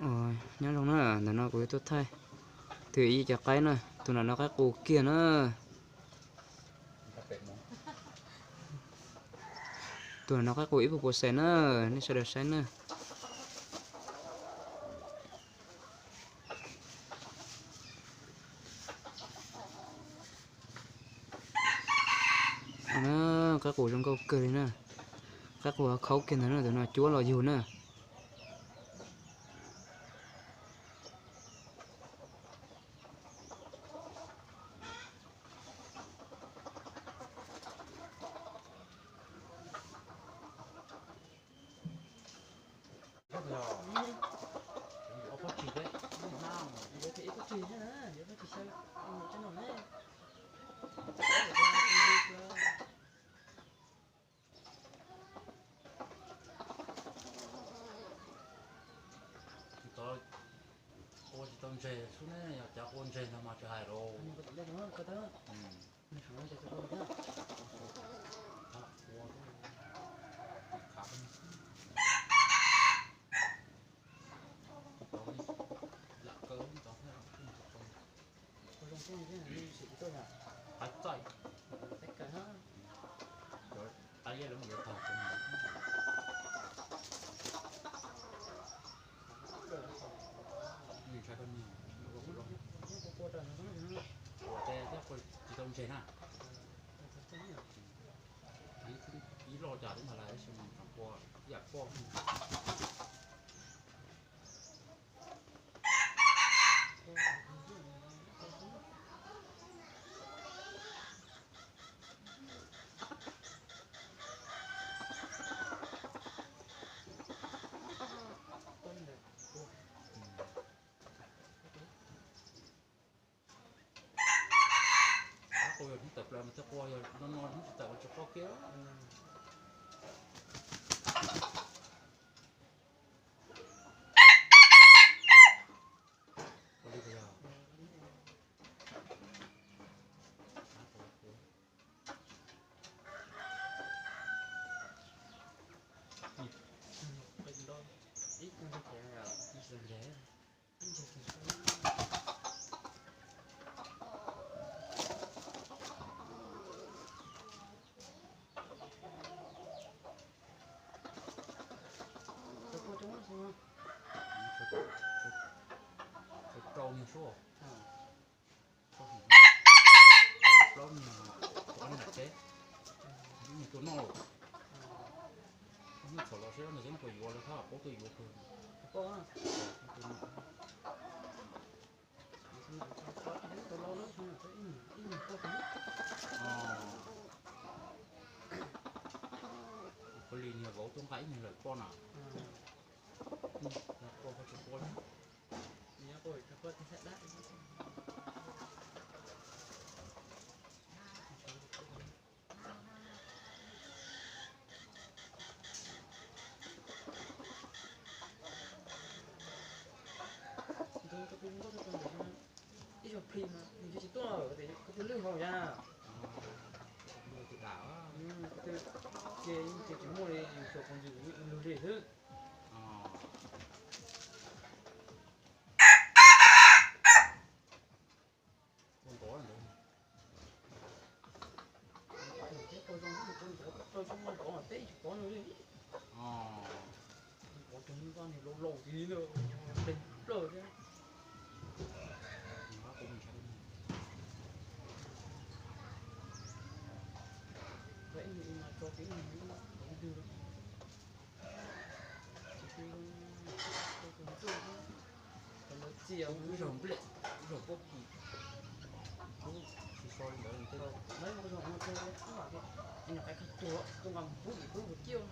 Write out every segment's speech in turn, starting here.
Nyob zoo na, ntawm no kuv yuav tuaj thaij tus ib cov qaib na, tus nram no qaib qus kiag na. Tus nram no qaib qus ib puas puas xees na, nej sawv daws saib na. Qaib qus zoo nkauj kawg li na. Qaib qus khaub kiag ntawd na, tus no cuab los yug na. Ua tsis tau ntseg xwb ne, yog cov ua ntseg no mas tsis hais los. Qab txaij. Qab liab lawv yuav tog. Ntshai koj niag ua tsis tau ntseg na. Ib loj cas twb ntag lawm, tab sis mas tsam ua ib yam poj. Qab qus yog hnub tawm plaws mas thiaj quaj, yog no no hnub tsis tawm mas tsis quaj kiag. Ua li ko yog. Rau niag suab. Plaub niag, tus qab niag nram teb, ib niag tuaj noj lawm. Noj txhom los seb nws tseem tuaj yuav lawm, thab paub tuaj yuav kawg. Ua li niag vauv tuaj nqa ib niag lawm poj na. Ib zaug plig mas nws tsis tuaj, koj tus lwj haus yas. Koj tus ces yeej tsis muaj li, yus xyuas phooj ywg lug li xwb. Rau zoo, rau zoo nkauv mas teb tsis pov li. Nkauv cov nkauj niag laus laus tid na, nteeg plaws thiab. Ib niag mas tso kiag ib niag ntawd. Ib zaug nplej, ib zaug pob kws, tsis so li ntawd. Ib nyuag qaib khaub tuag tuaj nqa mus pub ib pub mus ciaj,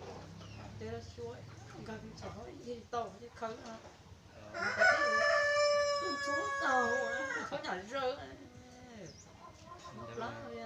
tej lab xyuas nkag tau tsis tau thiaj khaws. Tub ntxhua tau, txhob nyam zaws. Plab li.